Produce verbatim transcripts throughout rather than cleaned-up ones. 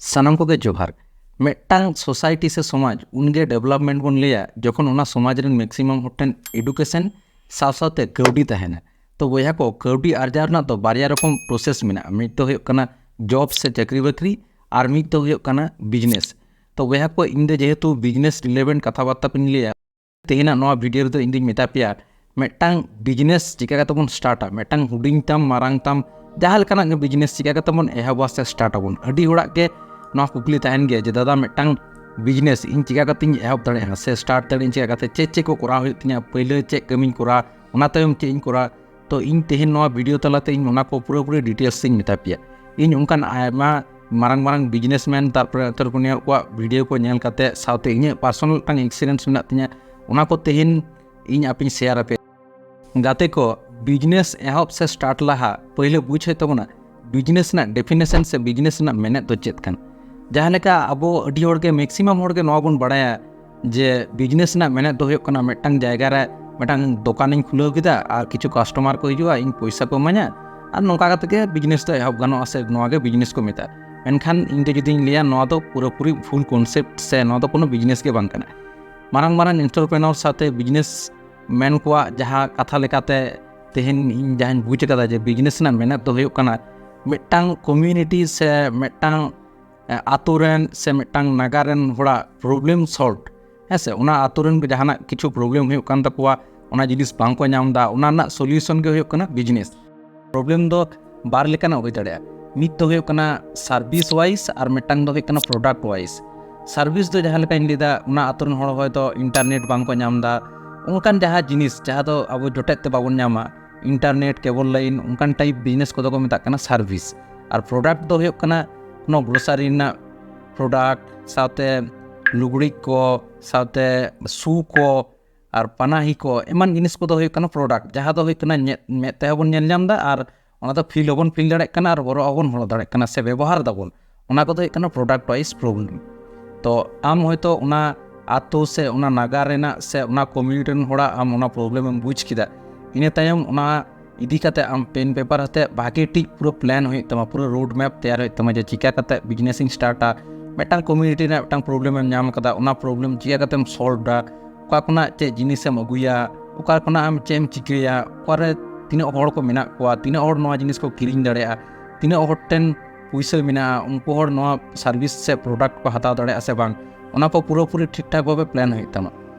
ᱥᱟᱱᱟᱢ ᱠᱚᱜᱮ ᱡᱚᱦᱟᱨ᱾ ᱢᱤᱫᱴᱟᱝ ᱥᱳᱥᱟᱭᱴᱤ ᱥᱮ ᱥᱚᱢᱟᱡᱽ ᱩᱱᱜᱮ ᱰᱮᱵᱷᱞᱚᱯᱢᱮᱱᱴ ᱵᱚᱱ ᱞᱟᱹᱭᱟ, ᱡᱚᱠᱷᱚᱱ ᱚᱱᱟ ᱥᱚᱢᱟᱡᱽ ᱨᱮᱱ ᱢᱮᱠᱥᱤᱢᱟᱢ ᱦᱚᱲ ᱴᱷᱮᱱ ᱮᱰᱩᱠᱮᱥᱚᱱ ᱥᱟᱶ ᱥᱟᱶᱛᱮ ᱠᱟᱹᱣᱰᱤ ᱛᱟᱦᱮᱱᱟ᱾ ᱛᱚ ᱵᱚᱭᱦᱟ ᱠᱚ, ᱠᱟᱹᱣᱰᱤ ᱟᱨᱡᱟᱣ ᱨᱮᱱᱟᱜ ᱫᱚ ᱵᱟᱨᱭᱟ ᱨᱚᱠᱚᱢ ᱯᱨᱚᱥᱮᱥ ᱢᱮᱱᱟᱜᱼᱟ᱾ ᱢᱤᱫ ᱫᱚ ᱦᱩᱭᱩᱜ ᱠᱟᱱᱟ ᱡᱚᱵ ᱥᱮ ᱪᱟᱹᱠᱨᱤ ᱵᱟᱹᱠᱨᱤ, ᱟᱨ ᱢᱤᱫ ᱫᱚ ᱦᱩᱭᱩᱜ ᱠᱟᱱᱟ ᱵᱤᱡᱽᱱᱮᱥ᱾ ᱛᱚ ᱵᱚᱭᱦᱟ ᱠᱚ, ᱤᱧ ᱫᱚ ᱡᱮᱦᱮᱛᱩ ᱵᱤᱡᱽᱱᱮᱥ ᱨᱤᱞᱮᱵᱷᱮᱱᱴ ᱠᱟᱛᱷᱟ ᱵᱟᱨᱛᱟ ᱠᱚᱧ ᱞᱟᱹᱭᱟ, ᱛᱮᱦᱮᱧᱟᱜ ᱱᱚᱣᱟ ᱵᱷᱤᱰᱤᱭᱳ ᱨᱮᱫᱚ ᱤᱧ ᱫᱩᱧ ᱢᱮᱛᱟ ᱯᱮᱭᱟ, ᱢᱤᱫᱴᱟᱝ ᱵᱤᱡᱽᱱᱮᱥ ᱪᱤᱠᱟ ᱠᱟᱛᱮ ᱵᱚᱱ ᱥᱴᱟᱨᱴᱟ, ᱢᱤᱫᱴᱟᱝ ᱦᱩᱰᱤᱧ ᱛᱟᱢ, ᱢᱟᱨᱟᱝ ᱛᱟᱢ, ᱡᱟᱦᱟᱸ ᱞᱮᱠᱟᱱᱟᱜ ᱜᱮ ᱵᱤᱡᱽᱱᱮᱥ ᱪᱤᱠᱟ ᱠᱟᱛᱮ ᱵᱚᱱ ᱮᱦᱚᱵᱟ ᱥᱮ ᱥᱴᱟᱨᱴ ᱟᱵᱚᱱ᱾ ᱟᱹᱰᱤ ᱦᱚᱲᱟᱜ ᱜᱮ ᱱᱚᱣᱟ ᱠᱩᱠᱞᱤ ᱛᱟᱦᱮᱱ ᱜᱮᱭᱟ ᱡᱮ, "ᱫᱟᱫᱟ, ᱢᱤᱫᱴᱟᱝ ᱵᱤᱡᱽᱱᱮᱥ ᱤᱧ ᱪᱤᱠᱟ ᱠᱟᱛᱮᱧ ᱮᱦᱚᱵ ᱫᱟᱲᱮᱭᱟᱜᱼᱟ ᱥᱮ ᱥᱴᱟᱨᱴ ᱫᱟᱲᱮᱭᱟᱜᱼᱟᱹᱧ ᱪᱤᱠᱟ ᱠᱟᱛᱮ? ᱪᱮᱫ ᱪᱮᱫ ᱠᱚ ᱠᱚᱨᱟᱣ ᱦᱩᱭᱩᱜ ᱛᱤᱧᱟ? ᱯᱟᱹᱭᱞᱟᱹ ᱪᱮᱫ ᱠᱟᱹᱢᱤᱧ ᱠᱚᱨᱟᱣᱟ, ᱚᱱᱟ ᱛᱟᱭᱚᱢ ᱪᱮᱫ ᱤᱧ ᱠᱚᱨᱟᱣᱟ?" ᱛᱚ ᱤᱧ ᱛᱮᱦᱮᱧ ᱱᱚᱣᱟ ᱵᱷᱤᱰᱤᱭᱳ ᱛᱟᱞᱟᱛᱮ ᱤᱧ ᱚᱱᱟ ᱠᱚ ᱯᱩᱨᱟᱹᱯᱩᱨᱤ ᱰᱤᱴᱮᱞᱥ ᱤᱧ ᱢᱮᱛᱟ ᱯᱮᱭᱟ᱾ ᱤᱧ ᱚᱱᱠᱟᱱ ᱟᱭᱢᱟ ᱢᱟᱨᱟᱝ ᱢᱟᱨᱟᱝ ᱵᱤᱡᱽᱱᱮᱥᱢᱮᱱ ᱛᱟᱨᱯᱚᱨᱮ ᱮᱱᱴᱟᱨᱯᱨᱮᱱᱤᱭᱟᱨ ᱠᱚᱣᱟᱜ ᱵᱷᱤᱰᱤᱭᱳ ᱠᱚ ᱧᱮᱞ ᱠᱟᱛᱮ, ᱥᱟᱶᱛᱮ ᱤᱧᱟᱹᱜ ᱯᱟᱨᱥᱚᱱᱟᱞ ᱢᱤᱫᱴᱟᱝ ᱮᱠᱥᱯᱤᱨᱤᱭᱮᱱᱥ ᱢᱮᱱᱟᱜ ᱛᱤᱧᱟ, ᱚᱱᱟ ᱠᱚ ᱛᱮᱦᱮᱧ ᱤᱧ ᱟᱯᱮᱧ ᱥᱮᱭᱟᱨ ᱟᱯᱮᱭᱟ᱾ ᱜᱟᱛᱮ ᱠᱚ, ᱵᱤᱡᱽᱱᱮᱥ ᱮᱦᱚᱵ ᱥᱮ ᱥᱴᱟᱨᱴ ᱞᱟᱦᱟ ᱯᱟᱹᱭᱞᱟᱹ ᱵᱩᱡᱽ ᱦᱩᱭᱩᱜ ᱛᱟᱵᱚᱱᱟ ᱵᱤᱡᱽᱱᱮᱥ ᱨᱮᱱᱟᱜ ᱰᱮᱯᱷᱤᱱᱮᱥᱚᱱ ᱥᱮ ᱵᱤᱡᱽᱱᱮᱥ ᱨᱮᱱᱟᱜ ᱢᱮᱱᱮᱛ ᱫᱚ ᱪᱮᱫ ᱠᱟᱱᱟ᱾ ᱡᱟᱦᱟᱸ ᱞᱮᱠᱟ ᱟᱵᱚ ᱟᱹᱰᱤ ᱦᱚᱲ ᱜᱮ, ᱢᱮᱠᱥᱤᱢᱟᱢ ᱦᱚᱲ ᱜᱮ ᱱᱚᱣᱟ ᱵᱚᱱ ᱵᱟᱲᱟᱭᱟ ᱡᱮ ᱵᱤᱡᱽᱱᱮᱥ ᱨᱮᱱᱟᱜ ᱢᱮᱱᱮᱛ ᱫᱚ ᱦᱩᱭᱩᱜ ᱠᱟᱱᱟ ᱢᱤᱫᱴᱟᱝ ᱡᱟᱭᱜᱟ ᱨᱮ ᱢᱤᱫᱴᱟᱝ ᱫᱚᱠᱟᱱᱤᱧ ᱠᱷᱩᱞᱟᱹᱣ ᱠᱮᱫᱟ ᱟᱨ ᱠᱤᱪᱷᱩ ᱠᱟᱥᱴᱚᱢᱟᱨ ᱠᱚ ᱦᱤᱡᱩᱜᱼᱟ, ᱤᱧ ᱯᱚᱭᱥᱟ ᱠᱚ ᱤᱢᱟᱹᱧᱟ, ᱟᱨ ᱱᱚᱝᱠᱟ ᱠᱟᱛᱮ ᱜᱮ ᱵᱤᱡᱽᱱᱮᱥ ᱫᱚ ᱮᱦᱚᱵ ᱜᱟᱱᱚᱜᱼᱟ ᱥᱮ ᱱᱚᱣᱟ ᱜᱮ ᱵᱤᱡᱽᱱᱮᱥ ᱠᱚ ᱢᱮᱛᱟᱜᱼᱟ᱾ ᱢᱮᱱᱠᱷᱟᱱ ᱤᱧ ᱫᱚ ᱡᱩᱫᱤᱧ ᱞᱟᱹᱭᱟ, ᱱᱚᱣᱟ ᱫᱚ ᱯᱩᱨᱟᱹᱯᱩᱨᱤ ᱵᱷᱩᱞ ᱠᱚᱱᱥᱮᱯᱴ ᱥᱮ ᱱᱚᱣᱟ ᱫᱚ ᱠᱳᱱᱳ ᱵᱤᱡᱽᱱᱮᱥ ᱜᱮ ᱵᱟᱝ ᱠᱟᱱᱟ᱾ ᱢᱟᱨᱟᱝ ᱢᱟᱨᱟᱝ ᱮᱱᱴᱟᱨᱯᱨᱮᱱᱚᱨ ᱥᱟᱶᱛᱮ ᱵᱤᱡᱽᱱᱮᱥ ᱢᱮᱱ ᱠᱚᱣᱟᱜ ᱡᱟᱦᱟᱸ ᱠᱟᱛᱷᱟ ᱞᱮᱠᱟᱛᱮ ᱛᱮᱦᱮᱧ ᱤᱧ ᱡᱟᱦᱟᱸᱧ ᱵᱩᱡᱽ ᱠᱟᱫᱟ ᱡᱮ ᱵᱤᱡᱽᱱᱮᱥ ᱨᱮᱱᱟᱜ ᱢᱮᱱᱮᱛ ᱫᱚ ᱦᱩᱭᱩᱜ ᱠᱟᱱᱟ ᱢᱤᱫᱴᱟᱝ ᱠᱚᱢᱤᱭᱩᱱᱤᱴᱤ ᱥᱮ ᱢᱤᱫᱴᱟᱝ, ᱮ, ᱟᱛᱳ ᱨᱮᱱ ᱥᱮ ᱢᱤᱫᱴᱟᱝ ᱱᱟᱜᱟᱨ ᱨᱮᱱ ᱦᱚᱲᱟᱜ ᱯᱨᱚᱵᱞᱮᱢ ᱥᱚᱞᱵᱷ, ᱦᱮᱸ ᱥᱮ, ᱚᱱᱟ ᱟᱛᱳ ᱨᱮᱱ ᱡᱟᱦᱟᱱᱟᱜ ᱠᱤᱪᱷᱩ ᱯᱨᱚᱵᱞᱮᱢ ᱦᱩᱭᱩᱜ ᱠᱟᱱ ᱛᱟᱠᱚᱣᱟ, ᱚᱱᱟ ᱡᱤᱱᱤᱥ ᱵᱟᱝ ᱠᱚ ᱧᱟᱢ ᱮᱫᱟ, ᱚᱱᱟ ᱨᱮᱱᱟᱜ ᱥᱚᱞᱤᱭᱩᱥᱚᱱ ᱜᱮ ᱦᱩᱭᱩᱜ ᱠᱟᱱᱟ ᱵᱤᱡᱽᱱᱮᱥ᱾ ᱯᱨᱚᱵᱞᱮᱢ ᱫᱚ ᱵᱟᱨ ᱞᱮᱠᱟᱱᱟᱜ ᱦᱩᱭ ᱫᱟᱲᱮᱭᱟᱜᱼᱟ᱾ ᱢᱤᱫ ᱫᱚ ᱦᱩᱭᱩᱜ ᱠᱟᱱᱟ ᱥᱟᱨᱵᱷᱤᱥ ᱣᱟᱭᱤᱡ ᱟᱨ ᱢᱤᱫᱴᱟᱝ ᱫᱚ ᱦᱩᱭᱩᱜ ᱠᱟᱱᱟ ᱯᱨᱚᱰᱟᱠᱴ ᱣᱟᱭᱤᱡ᱾ ᱥᱟᱨᱵᱷᱤᱥ ᱫᱚ ᱡᱟᱦᱟᱸ ᱞᱮᱠᱟᱧ ᱞᱟᱹᱭᱫᱟ, ᱚᱱᱟ ᱟᱛᱳ ᱨᱮᱱ ᱦᱚᱲ ᱦᱚᱭᱛᱳ ᱤᱱᱴᱟᱨᱱᱮᱴ ᱵᱟᱝ ᱠᱚ ᱧᱟᱢ ᱮᱫᱟ, ᱚᱱᱠᱟᱱ ᱡᱟᱦᱟᱸ ᱡᱤᱱᱤᱥ ᱡᱟᱦᱟᱸ ᱫᱚ ᱟᱵᱚ ᱡᱚᱴᱮᱫ ᱛᱮ ᱵᱟᱵᱚᱱ ᱧᱟᱢᱟ, ᱤᱱᱴᱟᱨᱱᱮᱴ, ᱠᱮᱵᱚᱞ ᱞᱟᱭᱤᱱ, ᱚᱱᱠᱟᱱ ᱴᱟᱭᱤᱯ ᱵᱤᱡᱽᱱᱮᱥ ᱠᱚᱫᱚ ᱠᱚ ᱢᱮᱛᱟᱜ ᱠᱟᱱᱟ ᱥᱟᱨᱵᱷᱤᱥ᱾ ᱟᱨ ᱯᱨᱚᱰᱟᱠᱴ ᱫᱚ ᱦᱩᱭᱩᱜ ᱠᱟᱱᱟ ᱠᱳᱱᱳ ᱜᱨᱳᱥᱟᱨᱤ ᱨᱮᱱᱟᱜ ᱯᱨᱚᱰᱟᱠᱴ, ᱥᱟᱶᱛᱮ ᱞᱩᱜᱽᱲᱤᱡ ᱠᱚ, ᱥᱟᱶᱛᱮ ᱥᱩ ᱠᱚ, ᱟᱨ ᱯᱟᱱᱟᱦᱤ ᱠᱚ, ᱮᱢᱟᱱ ᱡᱤᱱᱤᱥ ᱠᱚᱫᱚ ᱦᱩᱭᱩᱜ ᱠᱟᱱᱟ ᱯᱨᱚᱰᱟᱠᱴ, ᱡᱟᱦᱟᱸ ᱫᱚ ᱦᱩᱭᱩᱜ ᱠᱟᱱᱟ ᱧᱮ-, ᱢᱮᱫ ᱛᱮᱦᱚᱸ ᱵᱚᱱ ᱧᱮᱞ ᱧᱟᱢ ᱮᱫᱟ ᱟᱨ ᱚᱱᱟ ᱫᱚ ᱯᱷᱤᱞ ᱦᱚᱸᱵᱚᱱ ᱯᱷᱤᱞ ᱫᱟᱲᱮᱭᱟᱜ ᱠᱟᱱᱟ ᱟᱨ ᱦᱚᱨᱚᱜ ᱦᱚᱸᱵᱚᱱ ᱦᱚᱨᱚᱜ ᱫᱟᱲᱮᱭᱟᱜ ᱠᱟᱱᱟ ᱥᱮ ᱵᱮᱵᱚᱦᱟᱨ ᱫᱟᱵᱚᱱ᱾ ᱚᱱᱟ ᱠᱚᱫᱚ ᱦᱩᱭᱩᱜ ᱠᱟᱱᱟ ᱯᱨᱚᱰᱟᱠᱴ ᱣᱟᱭᱤᱡ ᱯᱨᱚᱵᱞᱮᱢ᱾ ᱛᱚ ᱟᱢ ᱦᱚᱭᱛᱳ ᱚᱱᱟ ᱟᱛᱳ ᱥᱮ ᱚᱱᱟ ᱱᱟᱜᱟᱨ ᱨᱮᱱᱟᱜ ᱥᱮ ᱚᱱᱟ ᱠᱚᱢᱤᱭᱩᱱᱤᱴᱤ ᱨᱮᱱ ᱦᱚᱲᱟᱜ ᱟᱢ ᱚᱱᱟ ᱯᱨᱚᱵᱞᱮᱢ ᱮᱢ ᱵᱩᱡᱽ ᱠᱮᱫᱟ, ᱤᱱᱟᱹ ᱛᱟᱭᱚᱢ ᱚᱱᱟ ᱤᱫᱤ ᱠᱟᱛᱮ ᱟᱢ ᱯᱮᱱ ᱯᱮᱯᱟᱨ ᱟᱛᱮ ᱵᱷᱟᱜᱮ ᱴᱷᱤᱠ ᱯᱩᱨᱟᱹ ᱯᱞᱮᱱ ᱦᱩᱭᱩᱜ ᱛᱟᱢᱟ, ᱯᱩᱨᱟᱹ ᱨᱳᱰ ᱢᱮᱯ ᱛᱮᱭᱟᱨ ᱦᱩᱭᱩᱜ ᱛᱟᱢᱟ ᱡᱮ ᱪᱤᱠᱟ ᱠᱟᱛᱮ ᱵᱤᱡᱽᱱᱮᱥ ᱤᱧ ᱥᱴᱟᱨᱴᱟ, ᱢᱤᱫᱴᱟᱝ ᱠᱚᱢᱤᱭᱩᱱᱤᱴᱤ ᱨᱮᱱᱟᱜ ᱢᱤᱫᱴᱟᱝ ᱯᱨᱚᱵᱞᱮᱢ ᱮᱢ ᱧᱟᱢ ᱠᱟᱫᱟ, ᱚᱱᱟ ᱯᱨᱚᱵᱞᱮᱢ ᱪᱤᱠᱟ ᱠᱟᱛᱮᱢ ᱥᱚᱞᱵᱷ ᱫᱟ, ᱚᱠᱟ ᱠᱷᱚᱱᱟᱜ ᱪᱮᱫ ᱡᱤᱱᱤᱥᱮᱢ ᱟᱹᱜᱩᱭᱟ, ᱚᱠᱟ ᱠᱷᱚᱱᱟᱜ ᱟᱢ ᱪᱮᱫ ᱮᱢ ᱪᱤᱠᱟᱹᱭᱟ, ᱚᱠᱟᱨᱮ ᱛᱤᱱᱟᱹᱜ ᱦᱚᱲ ᱠᱚ ᱢᱮᱱᱟᱜ ᱠᱚᱣᱟ, ᱛᱤᱱᱟᱹᱜ ᱦᱚᱲ ᱱᱚᱣᱟ ᱡᱤᱱᱤᱥ ᱠᱚ ᱠᱤᱨᱤᱧ ᱫᱟᱲᱮᱭᱟᱜᱼᱟ, ᱛᱤᱱᱟᱹᱜ ᱦᱚᱲ ᱴᱷᱮᱱ ᱯᱩᱭᱥᱟᱹ ᱢᱮᱱᱟᱜᱼᱟ, ᱩᱱᱠᱩ ᱦᱚᱲ ᱱᱚᱣᱟ ᱥᱟᱨᱵᱷᱤᱥ ᱥᱮ ᱯᱨᱚᱰᱟᱠᱴ ᱠᱚ ᱦᱟᱛᱟᱣ ᱫᱟᱲᱮᱭᱟᱜᱼᱟ ᱥᱮ ᱵᱟᱝ, ᱚᱱᱟ ᱠᱚ ᱯᱩᱨᱟᱹᱯᱩᱨᱤ ᱴᱷᱤᱠ ᱴᱷᱟᱠ ᱵᱷᱟᱵᱮ ᱯᱞᱮᱱ ᱦᱩᱭᱩᱜ ᱛᱟᱢᱟ᱾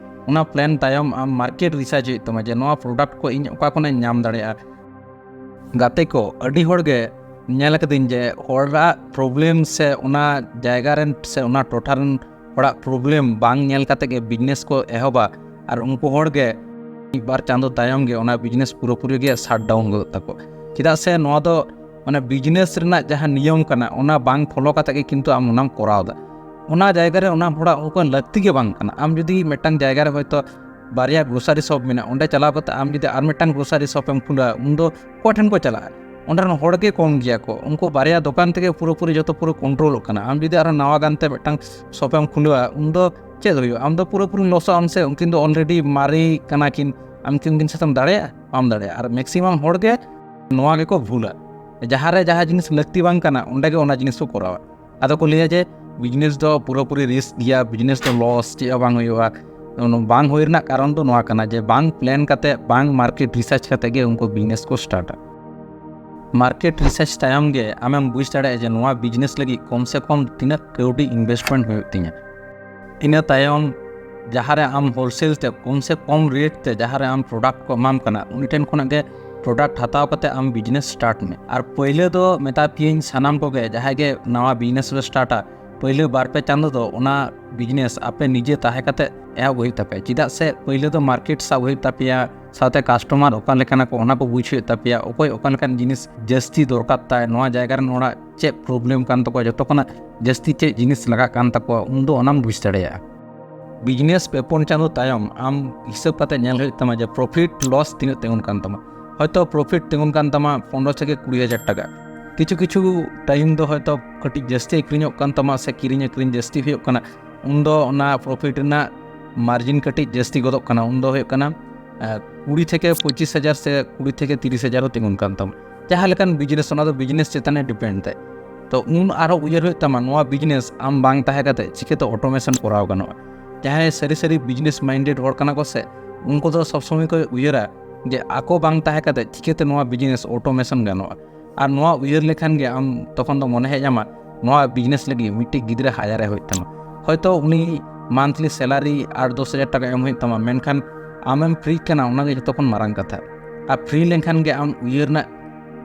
ᱚᱱᱟ ᱯᱞᱮᱱ ᱛᱟᱭᱚᱢ ᱟᱢ ᱢᱟᱨᱠᱮᱴ ᱨᱤᱥᱟᱨᱪ ᱦᱩᱭᱩᱜ ᱛᱟᱢᱟ ᱡᱮ ᱱᱚᱣᱟ ᱯᱨᱚᱰᱟᱠᱴ ᱠᱚ ᱤᱧ ᱚᱠᱟ ᱠᱷᱚᱱᱟᱜ ᱤᱧ ᱧᱟᱢ ᱫᱟᱲᱮᱭᱟᱜᱼᱟ᱾ ᱜᱟᱛᱮ ᱠᱚ, ᱟᱹᱰᱤ ᱦᱚᱲ ᱜᱮ ᱧᱮᱞ ᱟᱠᱟᱫᱟᱹᱧ ᱡᱮ ᱦᱚᱲᱟᱜ ᱯᱨᱚᱵᱞᱮᱢ ᱥᱮ ᱚᱱᱟ ᱡᱟᱭᱜᱟ ᱨᱮᱱ ᱥᱮ ᱚᱱᱟ ᱴᱚᱴᱷᱟ ᱨᱮᱱ ᱦᱚᱲᱟᱜ ᱯᱨᱚᱵᱞᱮᱢ ᱵᱟᱝ ᱧᱮᱞ ᱠᱟᱛᱮ ᱜᱮ ᱵᱤᱡᱽᱱᱮᱥ ᱠᱚ ᱮᱦᱚᱵᱟ, ᱟᱨ ᱩᱱᱠᱩ ᱦᱚᱲ ᱜᱮ ᱢᱤᱫ ᱵᱟᱨ ᱪᱟᱸᱫᱳ ᱛᱟᱭᱚᱢ ᱜᱮ ᱚᱱᱟ ᱵᱤᱡᱽᱱᱮᱥ ᱯᱩᱨᱟᱹᱯᱩᱨᱤ ᱜᱮ ᱥᱟᱴ ᱰᱟᱣᱩᱱ ᱜᱚᱫᱚᱜ ᱛᱟᱠᱚ᱾ ᱪᱮᱫᱟᱜ ᱥᱮ ᱱᱚᱣᱟ ᱫᱚ ᱢᱟᱱᱮ ᱵᱤᱡᱽᱱᱮᱥ ᱨᱮᱱᱟᱜ ᱡᱟᱦᱟᱸ ᱱᱤᱭᱚᱢ ᱠᱟᱱᱟ, ᱚᱱᱟ ᱵᱟᱝ ᱯᱷᱚᱞᱳ ᱠᱟᱛᱮ ᱜᱮ ᱠᱤᱱᱛᱩ ᱟᱢ ᱚᱱᱟᱢ ᱠᱚᱨᱟᱣ ᱮᱫᱟ᱾ ᱚᱱᱟ ᱡᱟᱭᱜᱟ ᱨᱮ ᱚᱱᱟ ᱦᱚᱲᱟᱜ ᱚᱱᱠᱟ ᱞᱟᱹᱠᱛᱤ ᱜᱮ ᱵᱟᱝ ᱠᱟᱱᱟ᱾ ᱟᱢ ᱡᱩᱫᱤ ᱢᱤᱫᱴᱟᱝ ᱡᱟᱭᱜᱟ ᱨᱮ ᱦᱚᱭᱛᱳ ᱵᱟᱨᱭᱟ ᱜᱨᱳᱥᱟᱨᱤ ᱥᱚᱯ ᱢᱮᱱᱟᱜᱼᱟ, ᱚᱸᱰᱮ ᱪᱟᱞᱟᱣ ᱠᱟᱛᱮ ᱟᱢ ᱡᱩᱫᱤ ᱟᱨ ᱢᱤᱫᱴᱟᱝ ᱜᱨᱳᱥᱟᱨᱤ ᱥᱚᱯ ᱮᱢ ᱠᱷᱩᱞᱟᱹᱣᱟ, ᱩᱱᱫᱚ ᱚᱠᱚᱭ ᱴᱷᱮᱱ ᱠᱚ ᱪᱟᱞᱟᱜᱼᱟ? ᱚᱸᱰᱮ ᱨᱮᱱ ᱦᱚᱲ ᱜᱮ ᱠᱚᱢ ᱜᱮᱭᱟ ᱠᱚ᱾ ᱩᱱᱠᱩ ᱵᱟᱨᱭᱟ ᱫᱚᱠᱟᱱ ᱛᱮᱜᱮ ᱯᱩᱨᱟᱹᱯᱩᱨᱤ ᱡᱚᱛᱚ ᱯᱩᱨᱟᱹ ᱠᱚᱱᱴᱨᱳᱞᱚᱜ ᱠᱟᱱᱟ᱾ ᱟᱢ ᱡᱩᱫᱤ ᱟᱨᱚ ᱱᱟᱣᱟ ᱜᱟᱱ ᱛᱮ ᱢᱤᱫᱴᱟᱝ ᱥᱚᱯ ᱮᱢ ᱠᱷᱩᱞᱟᱹᱣᱟ, ᱩᱱᱫᱚ ᱪᱮᱫ ᱦᱩᱭᱩᱜᱼᱟ? ᱟᱢ ᱫᱚ ᱯᱩᱨᱟᱹᱯᱩᱨᱤ ᱞᱚᱥᱚᱜ ᱟᱢ ᱥᱮ, ᱩᱱᱠᱤᱱ ᱫᱚ ᱚᱞᱨᱮᱰᱤ ᱢᱟᱨᱮ ᱠᱟᱱᱟ ᱠᱤᱱ, ᱟᱢ ᱠᱤ ᱩᱱᱠᱤᱱ ᱥᱟᱛᱮᱢ ᱫᱟᱲᱮᱭᱟᱜᱼᱟ? ᱵᱟᱢ ᱫᱟᱲᱮᱭᱟᱜᱼᱟ᱾ ᱟᱨ ᱢᱮᱠᱥᱤᱢᱟᱢ ᱦᱚᱲ ᱜᱮ ᱱᱚᱣᱟ ᱜᱮᱠᱚ ᱵᱷᱩᱞᱟ, ᱡᱟᱦᱟᱸ ᱨᱮ ᱡᱟᱦᱟᱸ ᱡᱤᱱᱤᱥ ᱞᱟᱹᱠᱛᱤ ᱵᱟᱝ ᱠᱟᱱᱟ, ᱚᱸᱰᱮ ᱜᱮ ᱚᱱᱟ ᱡᱤᱱᱤᱥ ᱠᱚ ᱠᱚᱨᱟᱣᱟ᱾ ᱟᱫᱚ ᱠᱚ ᱞᱟᱹᱭᱟ ᱡᱮ ᱵᱤᱡᱽᱱᱮᱥ ᱫᱚ ᱯᱩᱨᱟᱹᱯᱩᱨᱤ ᱨᱤᱥᱠ ᱜᱮᱭᱟ, ᱵᱤᱡᱽᱱᱮᱥ ᱫᱚ ᱞᱚᱥ, ᱪᱮᱫ ᱦᱚᱸ ᱵᱟᱝ ᱦᱩᱭᱩᱜᱼᱟ᱾ ᱚᱱᱟ ᱵᱟᱝ ᱦᱩᱭ ᱨᱮᱱᱟᱜ ᱠᱟᱨᱚᱱ ᱫᱚ ᱱᱚᱣᱟ ᱠᱟᱱᱟ ᱡᱮ ᱵᱟᱝ ᱯᱞᱮᱱ ᱠᱟᱛᱮ, ᱵᱟᱝ ᱢᱟᱨᱠᱮᱴ ᱨᱤᱥᱟᱨᱪ ᱠᱟᱛᱮ ᱜᱮ ᱩᱱᱠᱩ ᱵᱤᱡᱽᱱᱮᱥ ᱠᱚ ᱥᱴᱟᱨᱴᱟ᱾ ᱢᱟᱨᱠᱮᱴ ᱨᱤᱥᱟᱨᱪ ᱛᱟᱭᱚᱢ ᱜᱮ ᱟᱢᱮᱢ ᱵᱩᱡᱽ ᱫᱟᱲᱮᱭᱟᱜᱼᱟ ᱡᱮ ᱱᱚᱣᱟ ᱵᱤᱡᱽᱱᱮᱥ ᱞᱟᱹᱜᱤᱫ ᱠᱚᱢ ᱥᱮ ᱠᱚᱢ ᱛᱤᱱᱟᱹᱜ ᱠᱟᱹᱣᱰᱤ ᱤᱱᱵᱷᱮᱥᱴᱢᱮᱱᱴ ᱦᱩᱭᱩᱜ ᱛᱤᱧᱟ᱾ ᱤᱱᱟᱹ ᱛᱟᱭᱚᱢ ᱡᱟᱦᱟᱸ ᱨᱮ ᱟᱢ ᱦᱳᱞᱥᱮᱞ ᱛᱮ ᱠᱚᱢ ᱥᱮ ᱠᱚᱢ ᱨᱮᱴ ᱛᱮ ᱡᱟᱦᱟᱸ ᱨᱮ ᱟᱢ ᱯᱨᱚᱰᱟᱠᱴ ᱠᱚ ᱮᱢᱟᱢ ᱠᱟᱱᱟ, ᱩᱱᱤ ᱴᱷᱮᱱ ᱠᱷᱚᱱᱟᱜ ᱜᱮ ᱯᱨᱚᱰᱟᱠᱴ ᱦᱟᱛᱟᱣ ᱠᱟᱛᱮ ᱟᱢ ᱵᱤᱡᱽᱱᱮᱥ ᱥᱴᱟᱨᱴ ᱢᱮ᱾ ᱟᱨ ᱯᱟᱹᱭᱞᱟᱹ ᱫᱚ ᱢᱮᱛᱟ ᱯᱮᱭᱟᱹᱧ ᱥᱟᱱᱟᱢ ᱠᱚᱜᱮ, ᱡᱟᱦᱟᱸᱭ ᱜᱮ ᱱᱟᱣᱟ ᱵᱤᱡᱽᱱᱮᱥ ᱯᱮ ᱥᱴᱟᱨᱴᱟ, ᱯᱟᱹᱭᱞᱟᱹ ᱵᱟᱨ ᱯᱮ ᱪᱟᱸᱫᱚ ᱫᱚ ᱚᱱᱟ ᱵᱤᱡᱽᱱᱮᱥ ᱟᱯᱮ ᱱᱤᱡᱮ ᱛᱟᱦᱮᱸ ᱠᱟᱛᱮ ᱮᱦᱚᱵ ᱦᱩᱭᱩᱜ ᱛᱟᱯᱮᱭᱟ᱾ ᱪᱮᱫᱟᱜ ᱥᱮ ᱯᱟᱹᱭᱞᱟᱹ ᱫᱚ ᱢᱟᱨᱠᱮᱴ ᱥᱟᱵ ᱦᱩᱭᱩᱜ ᱛᱟᱯᱮᱭᱟ, ᱥᱟᱶᱛᱮ ᱠᱟᱥᱴᱚᱢᱟᱨ ᱚᱠᱟ ᱞᱮᱠᱟᱱᱟ ᱠᱚ, ᱚᱱᱟ ᱠᱚ ᱵᱩᱡᱽ ᱦᱩᱭᱩᱜ ᱛᱟᱯᱮᱭᱟ, ᱚᱠᱚᱭ ᱚᱠᱟ ᱞᱮᱠᱟᱱ ᱡᱤᱱᱤᱥ ᱡᱟᱹᱥᱛᱤ ᱫᱚᱨᱠᱟᱨ ᱛᱟᱭ, ᱱᱚᱣᱟ ᱡᱟᱭᱜᱟ ᱨᱮᱱ ᱦᱚᱲᱟᱜ ᱪᱮᱫ ᱯᱨᱚᱵᱞᱮᱢ ᱠᱟᱱ ᱛᱟᱠᱚᱣᱟ, ᱡᱚᱛᱚ ᱠᱷᱚᱱᱟᱜ ᱡᱟᱹᱥᱛᱤ ᱪᱮᱫ ᱡᱤᱱᱤᱥ ᱞᱟᱜᱟᱜ ᱠᱟᱱ ᱛᱟᱠᱚᱣᱟ, ᱩᱱᱫᱚ ᱚᱱᱟᱢ ᱵᱩᱡᱽ ᱫᱟᱲᱮᱭᱟᱜᱼᱟ᱾ ᱵᱤᱡᱽᱱᱮᱥ ᱯᱮ ᱯᱩᱱ ᱪᱟᱸᱫᱚ ᱛᱟᱭᱚᱢ ᱟᱢ ᱦᱤᱥᱟᱹᱵ ᱠᱟᱛᱮ ᱧᱮᱞ ᱦᱩᱭᱩᱜ ᱛᱟᱢᱟ ᱡᱮ ᱯᱨᱚᱯᱷᱤᱴ ᱞᱚᱥ ᱛᱤᱱᱟᱹᱜ ᱛᱤᱸᱜᱩᱱ ᱠᱟᱱ ᱛᱟᱢᱟ᱾ ᱦᱚᱭᱛᱳ ᱯᱨᱚᱯᱷᱤᱴ ᱛᱤᱸᱜᱩᱱ ᱠᱟᱱ ᱛᱟᱢᱟ ᱯᱚᱱᱨᱚ ᱛᱷᱮᱠᱮ ᱠᱩᱲᱤ ᱦᱟᱡᱟᱨ ᱴᱟᱠᱟ᱾ ᱠᱤᱪᱷᱩ ᱠᱤᱪᱷᱩ ᱴᱟᱭᱤᱢ ᱫᱚ ᱦᱚᱭᱛᱳ ᱠᱟᱹᱴᱤᱡ ᱡᱟᱹᱥᱛᱤ ᱟᱹᱠᱷᱨᱤᱧᱚᱜ ᱠᱟᱱ ᱛᱟᱢᱟ ᱥᱮ ᱠᱤᱨᱤᱧ ᱟᱹᱠᱷᱨᱤᱧ ᱡᱟᱹᱥᱛᱤ ᱦᱩᱭᱩᱜ ᱠᱟᱱᱟ, ᱩᱱᱫᱚ ᱚᱱᱟ ᱯᱨᱚᱯᱷᱤᱴ ᱨᱮᱱᱟᱜ ᱢᱟᱨᱡᱤᱱ ᱠᱟᱹᱴᱤᱡ ᱡᱟᱹᱥᱛᱤ ᱜᱚᱫᱚᱜ ᱠᱟᱱᱟ᱾ ᱩᱱᱫᱚ ᱦᱩᱭᱩᱜ ᱠᱟᱱᱟ ᱠᱩᱲᱤ ᱛᱷᱮᱠᱮ ᱯᱚᱸᱪᱤᱥ ᱦᱟᱡᱟᱨ ᱥᱮ ᱠᱩᱲᱤ ᱛᱷᱮᱠᱮ ᱛᱤᱨᱤᱥ ᱦᱟᱡᱟᱨ ᱦᱚᱸ ᱛᱤᱸᱜᱩᱱ ᱠᱟᱱ ᱛᱟᱢᱟ᱾ ᱡᱟᱦᱟᱸ ᱞᱮᱠᱟᱱ ᱵᱤᱡᱽᱱᱮᱥ, ᱚᱱᱟ ᱫᱚ ᱵᱤᱡᱽᱱᱮᱥ ᱪᱮᱛᱟᱱ ᱨᱮ ᱰᱤᱯᱮᱱᱰ ᱛᱟᱭ᱾ ᱛᱚ ᱩᱱ ᱟᱨᱦᱚᱸ ᱩᱭᱦᱟᱹᱨ ᱦᱩᱭᱩᱜ ᱛᱟᱢᱟ, ᱱᱚᱣᱟ ᱵᱤᱡᱽᱱᱮᱥ ᱟᱢ ᱵᱟᱝ ᱛᱟᱦᱮᱸ ᱠᱟᱛᱮ ᱪᱤᱠᱟᱹᱛᱮ ᱚᱴᱳᱢᱮᱥᱚᱱ ᱠᱚᱨᱟᱣ ᱜᱟᱱᱚᱜᱼᱟ᱾ ᱡᱟᱦᱟᱸᱭ ᱥᱟᱹᱨᱤ ᱥᱟᱹᱨᱤ ᱵᱤᱡᱽᱱᱮᱥ ᱢᱟᱭᱤᱱᱰᱮᱰ ᱦᱚᱲ ᱠᱟᱱᱟ ᱠᱚ ᱥᱮ, ᱩᱱᱠᱩ ᱫᱚ ᱥᱚᱵᱽ ᱥᱚᱢᱚᱭ ᱠᱚ ᱩᱭᱦᱟᱹᱨᱟ ᱡᱮ ᱟᱠᱚ ᱵᱟᱝ ᱛᱟᱦᱮᱸ ᱠᱟᱛᱮ ᱪᱤᱠᱟᱹᱛᱮ ᱱᱚᱣᱟ ᱵᱤᱡᱽᱱᱮᱥ ᱚᱴᱳᱢᱮᱥᱚᱱ ᱜᱟᱱᱚᱜᱼᱟ᱾ ᱟᱨ ᱱᱚᱣᱟ ᱩᱭᱦᱟᱹᱨ ᱞᱮᱠᱷᱟᱱ ᱜᱮ ᱟᱢ ᱛᱚᱠᱷᱚᱱ ᱫᱚ ᱢᱚᱱᱮ ᱦᱮᱡ ᱟᱢᱟ, ᱱᱚᱣᱟ ᱵᱤᱡᱽᱱᱮᱥ ᱞᱟᱹᱜᱤᱫ ᱢᱤᱫᱴᱤᱡ ᱜᱤᱫᱽᱨᱟᱹ ᱦᱟᱭᱟᱨᱮ ᱦᱩᱭᱩᱜ ᱛᱟᱢᱟ᱾ ᱦᱚᱭᱛᱳ ᱩᱱᱤ ᱢᱟᱱᱛᱷᱞᱤ ᱥᱮᱞᱟᱨᱤ ᱟᱴ ᱫᱚᱥ ᱦᱟᱡᱟᱨ ᱴᱟᱠᱟ ᱮᱢ ᱦᱩᱭᱩᱜ ᱛᱟᱢᱟ, ᱢᱮᱱᱠᱷᱟᱱ ᱟᱢᱮᱢ ᱯᱷᱨᱤᱜ ᱠᱟᱱᱟ, ᱚᱱᱟᱜᱮ ᱡᱷᱚᱛᱚ ᱠᱷᱚᱱ ᱢᱟᱨᱟᱝ ᱠᱟᱛᱷᱟ᱾ ᱟᱨ ᱯᱷᱨᱤ ᱞᱮᱱᱠᱷᱟᱱ ᱜᱮ ᱟᱢ ᱩᱭᱦᱟᱹᱨ ᱨᱮᱱᱟᱜ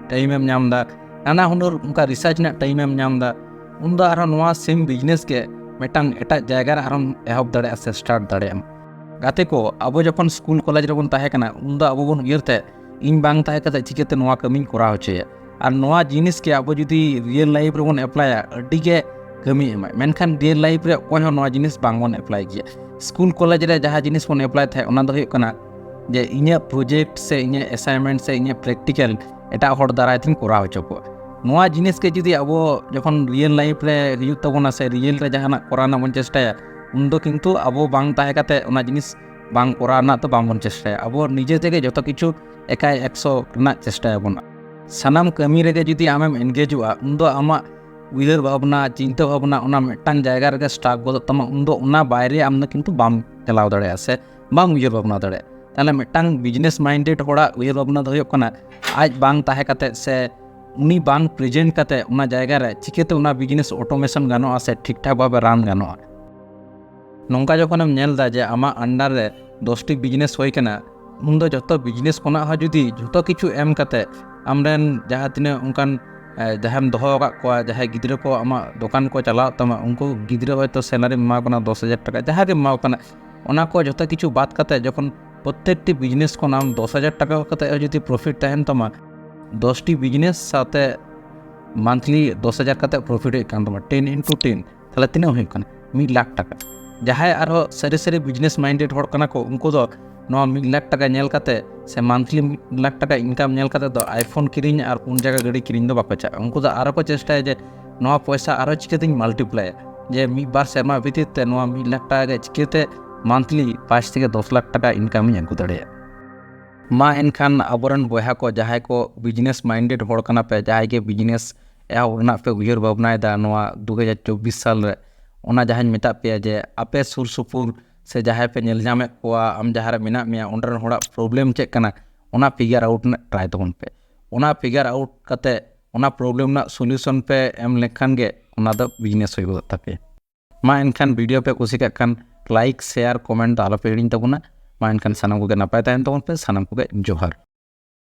ᱴᱟᱭᱤᱢ ᱮᱢ ᱧᱟᱢ ᱮᱫᱟ, ᱱᱟᱱᱟ ᱦᱩᱱᱟᱹᱨ ᱚᱱᱠᱟ ᱨᱤᱥᱟᱨᱪ ᱨᱮᱱᱟᱜ ᱴᱟᱭᱤᱢ ᱮᱢ ᱧᱟᱢ ᱮᱫᱟ᱾ ᱩᱱᱫᱚ ᱟᱨᱦᱚᱸ ᱱᱚᱣᱟ ᱥᱮᱢ ᱵᱤᱡᱽᱱᱮᱥ ᱜᱮ ᱢᱤᱫᱴᱟᱝ ᱮᱴᱟᱜ ᱡᱟᱭᱜᱟ ᱨᱮ ᱟᱨᱦᱚᱸᱢ ᱮᱦᱚᱵ ᱫᱟᱲᱮᱭᱟᱜᱼᱟ ᱥᱮ ᱥᱴᱟᱨᱴ ᱫᱟᱲᱮᱭᱟᱜᱼᱟᱢ᱾ ᱜᱟᱛᱮ ᱠᱚ, ᱟᱵᱚ ᱡᱚᱠᱷᱚᱱ ᱥᱠᱩᱞ ᱠᱚᱞᱮᱡᱽ ᱨᱮᱵᱚᱱ ᱛᱟᱦᱮᱸ ᱠᱟᱱᱟ, ᱩᱱᱫᱚ ᱟᱵᱚ ᱵᱚᱱ ᱩᱭᱦᱟᱹᱨ ᱛᱟᱦᱮᱸᱫ, ᱤᱧ ᱵᱟᱝ ᱛᱟᱦᱮᱸ ᱠᱟᱛᱮ ᱪᱤᱠᱟᱹᱛᱮ ᱱᱚᱣᱟ ᱠᱟᱹᱢᱤᱧ ᱠᱚᱨᱟᱣ ᱦᱚᱪᱚᱭᱟ? ᱟᱨ ᱱᱚᱣᱟ ᱡᱤᱱᱤᱥ ᱜᱮ ᱟᱵᱚ ᱡᱩᱫᱤ ᱨᱤᱭᱮᱞ ᱞᱟᱭᱤᱯᱷ ᱨᱮᱵᱚᱱ ᱮᱯᱞᱟᱭᱟ, ᱟᱹᱰᱤ ᱜᱮ ᱠᱟᱹᱢᱤ ᱮᱢᱟᱭ᱾ ᱢᱮᱱᱠᱷᱟᱱ ᱨᱤᱭᱮᱞ ᱞᱟᱭᱤᱯᱷ ᱨᱮ ᱚᱠᱚᱭ ᱦᱚᱸ ᱱᱚᱣᱟ ᱡᱤᱱᱤᱥ ᱵᱟᱝ ᱵᱚᱱ ᱮᱯᱞᱟᱭ ᱜᱮᱭᱟ᱾ ᱥᱠᱩᱞ ᱠᱚᱞᱮᱡᱽ ᱨᱮ ᱡᱟᱦᱟᱸ ᱡᱤᱱᱤᱥ ᱵᱚᱱ ᱮᱯᱞᱟᱭ ᱛᱟᱦᱮᱸᱫ, ᱚᱱᱟ ᱫᱚ ᱦᱩᱭᱩᱜ ᱠᱟᱱᱟ ᱡᱮ ᱤᱧᱟᱹᱜ ᱯᱨᱚᱡᱮᱠᱴ ᱥᱮ ᱤᱧᱟᱹᱜ ᱮᱥᱟᱭᱤᱱᱢᱮᱱᱴ ᱥᱮ ᱤᱧᱟᱹᱜ ᱯᱨᱮᱠᱴᱤᱠᱮᱞ ᱮᱴᱟᱜ ᱦᱚᱲ ᱫᱟᱨᱟᱭ ᱛᱤᱧ ᱠᱚᱨᱟᱣ ᱦᱚᱪᱚ ᱠᱚᱣᱟ᱾ ᱱᱚᱣᱟ ᱡᱤᱱᱤᱥ ᱜᱮ ᱡᱩᱫᱤ ᱟᱵᱚ ᱡᱚᱠᱷᱚᱱ ᱨᱤᱭᱮᱞ ᱞᱟᱭᱤᱯᱷ ᱨᱮ ᱦᱤᱡᱩᱜ ᱛᱟᱵᱚᱱᱟ ᱥᱮ ᱨᱤᱭᱮᱞ ᱨᱮ ᱡᱟᱦᱟᱱᱟᱜ ᱠᱚᱨᱟᱣ ᱨᱮᱱᱟᱜ ᱵᱚᱱ ᱪᱮᱥᱴᱟᱭᱟ, ᱩᱱᱫᱚ ᱠᱤᱱᱛᱩ ᱟᱵᱚ ᱵᱟᱝ ᱛᱟᱦᱮᱸ ᱠᱟᱛᱮ ᱚᱱᱟ ᱡᱤᱱᱤᱥ ᱵᱟᱝ ᱠᱚᱨᱟᱣ ᱨᱮᱱᱟᱜ ᱫᱚ ᱵᱟᱝᱵᱚᱱ ᱪᱮᱥᱴᱟᱭᱟ᱾ ᱟᱵᱚ ᱱᱤᱡᱮ ᱛᱮᱜᱮ ᱡᱚᱛᱚ ᱠᱤᱪᱷᱩ ᱮᱠᱟᱭ ᱮᱠᱥᱚ ᱨᱮᱱᱟᱜ ᱪᱮᱥᱴᱟᱭᱟᱵᱚᱱ᱾ ᱥᱟᱱᱟᱢ ᱠᱟᱹᱢᱤ ᱨᱮᱜᱮ ᱡᱩᱫᱤ ᱟᱢᱮᱢ ᱮᱱᱜᱮᱡᱚᱜᱼᱟ, ᱩᱱᱫᱚ ᱟᱢᱟᱜ ᱩᱭᱦᱟᱹᱨ ᱵᱷᱟᱵᱽᱱᱟ, ᱪᱤᱱᱛᱟᱹ ᱵᱷᱟᱵᱽᱱᱟ ᱚᱱᱟ ᱢᱤᱫᱴᱟᱝ ᱡᱟᱭᱜᱟ ᱨᱮᱜᱮ ᱥᱴᱟᱠ ᱜᱚᱫᱚᱜ ᱛᱟᱢᱟ᱾ ᱩᱱᱫᱚ ᱚᱱᱟ ᱵᱟᱭᱨᱮ ᱟᱢ ᱫᱚ ᱠᱤᱱᱛᱩ ᱵᱟᱢ ᱪᱟᱞᱟᱣ ᱫᱟᱲᱮᱭᱟᱜᱼᱟ ᱥᱮ ᱵᱟᱢ ᱩᱭᱦᱟᱹᱨ ᱵᱷᱟᱵᱽᱱᱟ ᱫᱟᱲᱮᱭᱟᱜᱼᱟ᱾ ᱛᱟᱦᱚᱞᱮ ᱢᱤᱫᱴᱟᱝ ᱵᱤᱡᱽᱱᱮᱥ ᱢᱟᱭᱤᱱᱰᱮᱰ ᱦᱚᱲᱟᱜ ᱩᱭᱦᱟᱹᱨ ᱵᱷᱟᱵᱽᱱᱟ ᱫᱚ ᱦᱩᱭᱩᱜ ᱠᱟᱱᱟ, ᱟᱡ ᱵᱟᱝ ᱛᱟᱦᱮᱸ ᱠᱟᱛᱮ ᱥᱮ ᱩᱱᱤ ᱵᱟᱝ ᱯᱨᱮᱡᱮᱱᱴ ᱠᱟᱛᱮ ᱚᱱᱟ ᱡᱟᱭᱜᱟ ᱨᱮ ᱪᱤᱠᱟᱹᱛᱮ ᱚᱱᱟ ᱵᱤᱡᱽᱱᱮᱥ ᱚᱴᱳᱢᱮᱥᱚᱱ ᱜᱟᱱᱚᱜᱼᱟ ᱥᱮ ᱴᱷᱤᱠ ᱴᱷᱟᱠ ᱵᱷᱟᱵᱮ ᱨᱟᱱ ᱜᱟᱱᱚᱜᱼᱟ᱾ ᱱᱚᱝᱠᱟ ᱡᱚᱠᱷᱚᱱᱮᱢ ᱧᱮᱞ ᱮᱫᱟ ᱡᱮ ᱟᱢᱟᱜ ᱟᱱᱰᱟᱨ ᱨᱮ ᱫᱚᱥᱴᱤ ᱵᱤᱡᱽᱱᱮᱥ ᱦᱩᱭ ᱠᱟᱱᱟ, ᱩᱱᱫᱚ ᱡᱚᱛᱚ ᱵᱤᱡᱽᱱᱮᱥ ᱠᱷᱚᱱᱟᱜ ᱦᱚᱸ ᱡᱩᱫᱤ ᱡᱷᱚᱛᱚ ᱠᱤᱪᱷᱩ ᱮᱢ ᱠᱟᱛᱮ ᱟᱢᱨᱮᱱ ᱡᱟᱦᱟᱸ ᱛᱤᱱᱟᱹᱜ ᱚᱱᱠᱟᱱ, ᱮ, ᱡᱟᱦᱟᱸᱭᱮᱢ ᱫᱚᱦᱚ ᱟᱠᱟᱫ ᱠᱚᱣᱟ, ᱡᱟᱦᱟᱸᱭ ᱜᱤᱫᱽᱨᱟᱹ ᱠᱚ ᱟᱢᱟᱜ ᱫᱚᱠᱟᱱ ᱠᱚ ᱪᱟᱞᱟᱣᱮᱫ ᱛᱟᱢᱟ, ᱩᱱᱠᱩ ᱜᱤᱫᱽᱨᱟᱹ ᱦᱚᱭᱛᱳ ᱥᱮᱞᱟᱨᱤᱢ ᱮᱢᱟ ᱠᱚ ᱠᱟᱱᱟ ᱫᱚᱥ ᱦᱟᱡᱟᱨ ᱴᱟᱠᱟ, ᱡᱟᱦᱟᱸ ᱜᱮᱢ ᱮᱢᱟ ᱠᱚ ᱠᱟᱱᱟ, ᱚᱱᱟ ᱠᱚ ᱡᱷᱚᱛᱚ ᱠᱤᱪᱷᱩ ᱵᱟᱫ ᱠᱟᱛᱮ ᱡᱚᱠᱷᱚᱱ ᱯᱨᱚᱛᱛᱮᱠᱴᱤ ᱵᱤᱡᱽᱱᱮᱥ ᱠᱷᱚᱱ ᱟᱢ ᱫᱚᱥ ᱦᱟᱡᱟᱨ ᱴᱟᱠᱟ ᱠᱟᱛᱮ ᱦᱚᱸ ᱡᱩᱫᱤ ᱯᱨᱚᱯᱷᱤᱴ ᱛᱟᱦᱮᱱ ᱛᱟᱢᱟ, ᱫᱚᱥᱴᱤ ᱵᱤᱡᱽᱱᱮᱥ ᱥᱟᱶᱛᱮ ᱢᱟᱱᱛᱷᱞᱤ ᱫᱚᱥ ᱦᱟᱡᱟᱨ ᱠᱟᱛᱮ ᱯᱨᱚᱯᱷᱤᱴ ᱦᱩᱭᱩᱜ ᱠᱟᱱ ᱛᱟᱢᱟ, ten into ten, ᱛᱟᱦᱚᱞᱮ ᱛᱤᱱᱟᱹᱜ ᱦᱩᱭᱩᱜ ᱠᱟᱱᱟ? ᱢᱤᱫ ᱞᱟᱠᱷ ᱴᱟᱠᱟ᱾ ᱡᱟᱦᱟᱸᱭ ᱟᱨᱦᱚᱸ ᱥᱟᱹᱨᱤ ᱥᱟᱹᱨᱤ ᱵᱤᱡᱽᱱᱮᱥ ᱢᱟᱭᱤᱱᱰᱮᱰ ᱦᱚᱲ ᱠᱟᱱᱟ ᱠᱚ, ᱩᱱᱠᱩ ᱫᱚ ᱱᱚᱣᱟ ᱢᱤᱫ ᱞᱟᱠᱷ ᱴᱟᱠᱟ ᱧᱮᱞ ᱠᱟᱛᱮ ᱥᱮ ᱢᱟᱱᱛᱷᱞᱤ ᱢᱤᱫ ᱞᱟᱠᱷ ᱴᱟᱠᱟ ᱤᱱᱠᱟᱢ ᱧᱮᱞ ᱠᱟᱛᱮ ᱫᱚ iPhone ᱠᱤᱨᱤᱧ ᱟᱨ ᱯᱩᱱ ᱪᱟᱠᱟ ᱜᱟᱹᱰᱤ ᱠᱤᱨᱤᱧ ᱫᱚ ᱵᱟᱠᱚ ᱪᱟᱜᱼᱟ᱾ ᱩᱱᱠᱩ ᱫᱚ ᱟᱨᱚ ᱠᱚ ᱪᱮᱥᱴᱟᱭᱟ ᱡᱮ ᱱᱚᱣᱟ ᱯᱚᱭᱥᱟ ᱟᱨᱚ ᱪᱤᱠᱟᱹᱛᱤᱧ ᱢᱟᱞᱴᱤᱯᱞᱟᱭᱟ, ᱡᱮ ᱢᱤᱫ ᱵᱟᱨ ᱥᱮᱨᱢᱟ ᱵᱷᱤᱛᱤᱨ ᱛᱮ ᱱᱚᱣᱟ ᱢᱤᱫ ᱞᱟᱠᱷ ᱴᱟᱠᱟ ᱜᱮ ᱪᱤᱠᱟᱹᱛᱮ ᱢᱟᱱᱛᱷᱞᱤ ᱯᱟᱸᱪ ᱛᱷᱮᱠᱮ ᱫᱚᱥ ᱞᱟᱠᱷ ᱴᱟᱠᱟ ᱤᱱᱠᱟᱢ ᱤᱧ ᱟᱹᱜᱩ ᱫᱟᱲᱮᱭᱟᱜᱼᱟ᱾ ᱢᱟ ᱮᱱᱠᱷᱟᱱ ᱟᱵᱚᱨᱮᱱ ᱵᱚᱭᱦᱟ ᱠᱚ, ᱡᱟᱦᱟᱸᱭ ᱠᱚ business minded ᱦᱚᱲ ᱠᱟᱱᱟ ᱯᱮ, ᱡᱟᱦᱟᱸᱭ ᱜᱮ business ᱮᱦᱚᱵ ᱨᱮᱱᱟᱜ ᱯᱮ ᱩᱭᱦᱟᱹᱨ ᱵᱷᱟᱵᱽᱱᱟᱭᱮᱫᱟ ᱱᱚᱣᱟ ᱫᱩ ᱦᱟᱡᱟᱨ ᱪᱚᱵᱵᱤᱥ ᱥᱟᱞ ᱨᱮ, ᱚᱱᱟ ᱡᱟᱦᱟᱸᱧ ᱢᱮᱛᱟᱫ ᱯᱮᱭᱟ ᱡᱮ ᱟᱯᱮ ᱥᱩᱨ ᱥᱩᱯᱩᱨ ᱥᱮ ᱡᱟᱦᱟᱸᱭ ᱯᱮ ᱧᱮᱞ ᱧᱟᱢᱮᱫ ᱠᱚᱣᱟ, ᱟᱢ ᱡᱟᱦᱟᱸ ᱨᱮ ᱢᱮᱱᱟᱜ ᱢᱮᱭᱟ, ᱚᱸᱰᱮ ᱨᱮᱱ ᱦᱚᱲᱟᱜ problem ᱪᱮᱫ ᱠᱟᱱᱟ, ᱚᱱᱟ figure out ᱨᱮᱱᱟᱜ try ᱛᱟᱵᱚᱱ ᱯᱮ᱾ ᱚᱱᱟ figure out ᱠᱟᱛᱮ ᱚᱱᱟ problem ᱨᱮᱱᱟᱜ solution ᱯᱮ ᱮᱢ ᱞᱮᱠᱷᱟᱱ ᱜᱮ ᱚᱱᱟ ᱫᱚ business ᱦᱩᱭ ᱜᱚᱫᱚᱜ ᱛᱟᱯᱮᱭᱟ᱾ ᱢᱟ ᱮᱱᱠᱷᱟᱱ video ᱯᱮ ᱠᱩᱥᱤ ᱠᱟᱜ ᱠᱷᱟᱱ like, share, comment ᱫᱚ ᱟᱞᱚᱯᱮ ᱦᱤᱲᱤᱧ ᱛᱟᱵᱚᱱᱟ᱾ ᱢᱟ ᱮᱱᱠᱷᱟᱱ ᱥᱟᱱᱟᱢ ᱠᱚᱜᱮ ᱱᱟᱯᱟᱭ ᱛᱟᱦᱮᱱ ᱛᱟᱵᱚᱱ ᱯᱮ, ᱥᱟᱱᱟᱢ ᱠᱚᱜᱮ ᱡᱚᱦᱟᱨ᱾